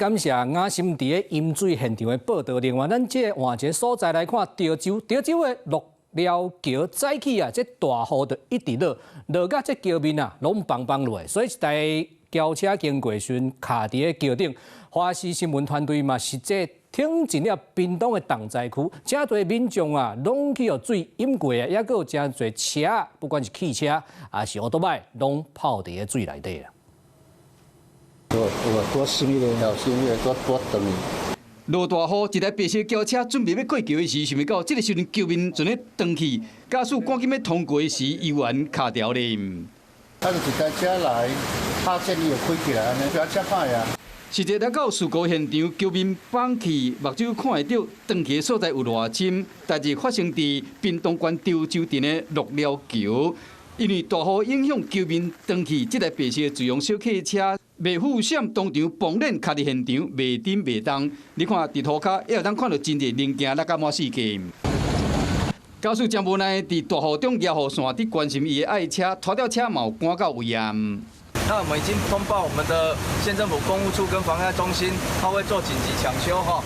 感謝雅心佇咧淹水現場的報道。另外，咱這換一個所在來看，潮州，潮州的鹿寮橋早起啊，這大雨就一直落，落甲這橋面啊，攏崩崩落，所以一台轎車經過時卡佇咧橋頂。華視新聞團隊嘛，實際挺進了屏東的重災區，誠濟民眾啊，攏去予水淹過啊，猶閣有誠濟車，不管是汽車抑是歐多擺，攏泡佇咧水內底啊。多多深个，有深个，多多長。落大雨，一台白色轎車準備欲過橋的時，想袂到這个時陣橋面全咧斷去，駕駛趕緊欲通過的時，猶原卡牢咧。他是一台車來，拍線伊就開起來，按呢不要車歹啊。實際來到事故現場，橋面崩去，目睭看會著斷去的所在有偌深。代誌發生佇屏東縣潮州鎮的鹿寮橋，因為大雨影響橋面斷去，這台白色自用小客車袂赴閃當場崩鏈卡佇現場，袂振袂動。你看佇塗跤，也會當看著真濟零件落甲滿四界。駕駛真無奈，佇大雨中搖雨傘，佇關心伊的愛車，拖吊車嘛有趕到位啊。那我們已經通報我們的縣政府工務處跟防災中心，他會做緊急搶修哈。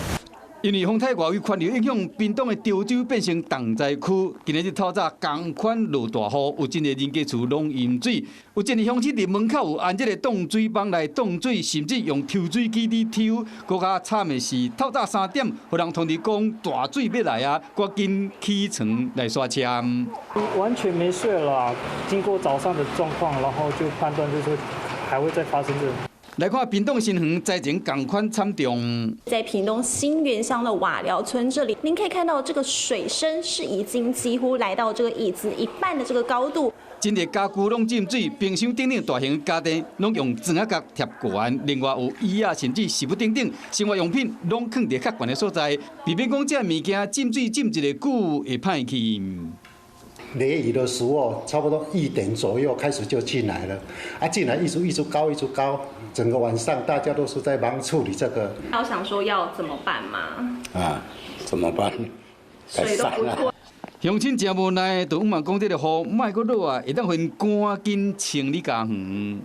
因為風颱外圍環流影響，屏東的潮州變成重災區。今仔日透早仝款落大雨，有真濟人家厝攏淹水，有真濟鄉親佇門口有安這个擋水網來擋水，甚至用抽水機佇抽。閣較慘的是，透早3點，予人通知講大水欲來啊，趕緊起床來煞車。完全沒睡了，經過早上的狀況，然後就判斷就是還會再發生這種。來看屏東新園災情仝款慘重。在屏東新園鄉的瓦寮村這裡，您可以看到這個水深是已經幾乎來到這個椅子一半的這個高度。真濟家具攏浸水，冰箱等等大型家電攏用磚仔角貼過岸。另外有椅仔，甚至食物等等生活用品攏囥佇較懸的所在，避免講這物件浸水浸一个久會歹去。雷雨的時候，差不多1點左右開始就進來了，啊，進來一直一直高，一直高，整個晚上大家都是在忙處理這個。有想說要怎麼辦嗎？啊，怎麼辦？水都不錯。鄉親誠無奈，就向望講這个雨莫閣落啊，會當予𪜶趕緊清理家園。